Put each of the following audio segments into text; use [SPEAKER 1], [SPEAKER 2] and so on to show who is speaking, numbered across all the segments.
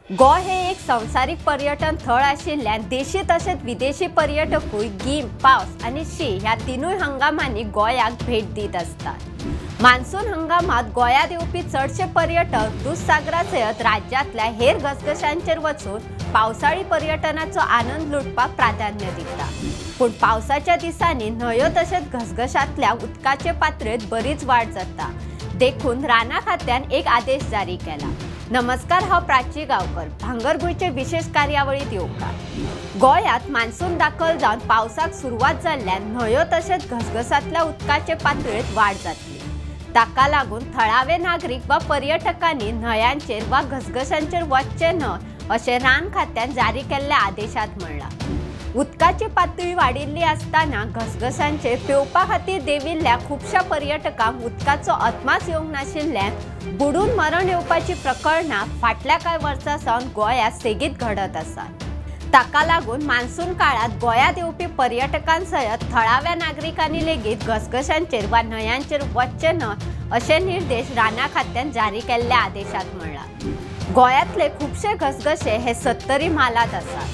[SPEAKER 1] गोंय हे एक संवसारीक पर्यटन थळ आशिल्ल्यान देशी तशेंच विदेशी पर्यटकूय गीम, पावस आनी शीं ह्या तिनूय हंगामांनी गोंयाक भेट दीत आसतात। मान्सून हंगामात गोंयांत येवपी चडशे पर्यटक दुधसागरा सयत राज्यांतल्या हेर घसघशांचेर वचून पावसाळी पर्यटनाचो आनंद लुटपाक प्राधान्य दिता। पूण पावसाच्या दिसांनी न्हंयो तशेंच घसघशांतल्या उदकाचे पातळेंत बरीच वाड जाता, देखून राना खात्यान एक आदेश जारी केला। नमस्कार, हांव प्राची गांवकर, भांगरभूंयचे विशेष कार्यावळीत येवकार। गोंयांत मान्सून दाखल जावन पावसाक सुरवात जाल्ल्यान न्हंयो तशेंच घसघसांतल्या उदकाचे पातळेंत वाड जातली। ताका लागून थळावे नागरीक वा पर्यटकांनी न्हंयांचेर वा घसघशांचेर वचचें न्हय अशें रान खात्यान जारी केल्ल्या आदेशांत म्हणलां। उदकाची पातळी वाडिल्ली आसतना घसघशांचेर पेंवपा खातीर देंविल्ल्या खुबश्या पर्यटकांक उदकाचो अदमास येवंक नाशिल्ल्यान बुडून मरण येवपाची प्रकरणां फाटल्या कांय वर्सां सावन गोंयांत सेगीत घडत आसात। ताका लागून मान्सून काळांत गोंयांत येवपी पर्यटकां सयत थळाव्या नागरिकांनी लेगीत घसघशांचेर वा न्हंयांचेर वचचें न्हय अशे निर्देश राना खात्यान जारी केल्ल्या आदेशांत म्हणलां। गोंयांतले खुबशे घसघशे हे सत्तरी म्हालांत आसात।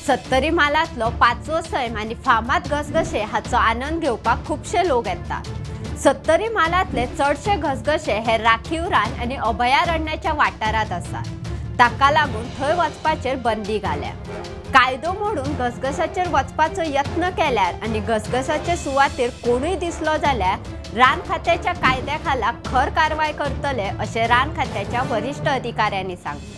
[SPEAKER 1] सत्तरी म्हालांतलो पांचवो सैम आनी फामाद घसघशे हाचो आनंद घेवपाक खुबशे लोक येतात। सत्तरी म्हालांतले चडशे घसघशे हे राखीव रान आनी अभयारण्याच्या वाठारांत आसात, ताका लागून थंय वचपाचेर बंदी घाल्या। कायदो मोडून घसघशाचेर वचपाचो यत्न केल्यार आनी घसघशाचे सुवातेर कोणूय दिसलो जाल्यार रान खात्याच्या कायद्या खाला खर कारवाय करतले अशें रान खात्याच्या वरिश्ठ अधिकाऱ्यांनी सांगलें।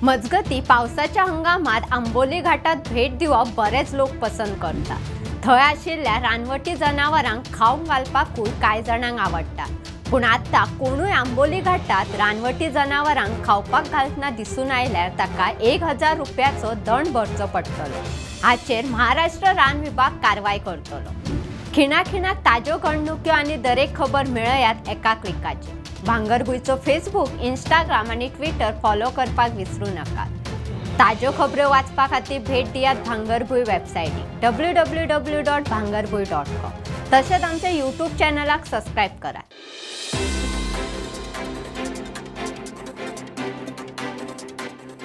[SPEAKER 1] मजगती पावसाच्या हंगामात आंबोली घाटात भेट दिवप बरेच लोक पसंत करतात। थंय आशिल्ल्या रानवटी जनावरांक खावंक घालपाकूय कांय जाणांक आवडटा। पूण आतां कोणूय आंबोली घाटात रानवटी जनावरांक खावपाक घालतना दिसून आयल्यार ताका 1000 रुपयाचो दंड भरचो पडटलो। हाचेर महाराष्ट्र रान विभाग कारवाय करतलो। खिणाखिणाक ताज्यो घडणुक्यो आनी दरेक खबर मेळयात एका क्लिकाचेर। भांगरभूंयचो फेसबूक, इंस्टाग्राम आनी ट्विटर फॉलो करपाक विसरू नाकात। ताज्यो खबऱ्यो वाचपा खातीर भेट दियात भांगरभूंय वेबसायटीक www.bhangarbhuy.com। तशेंच आमच्या यूट्यूब चॅनलाक सबस्क्रायब करात।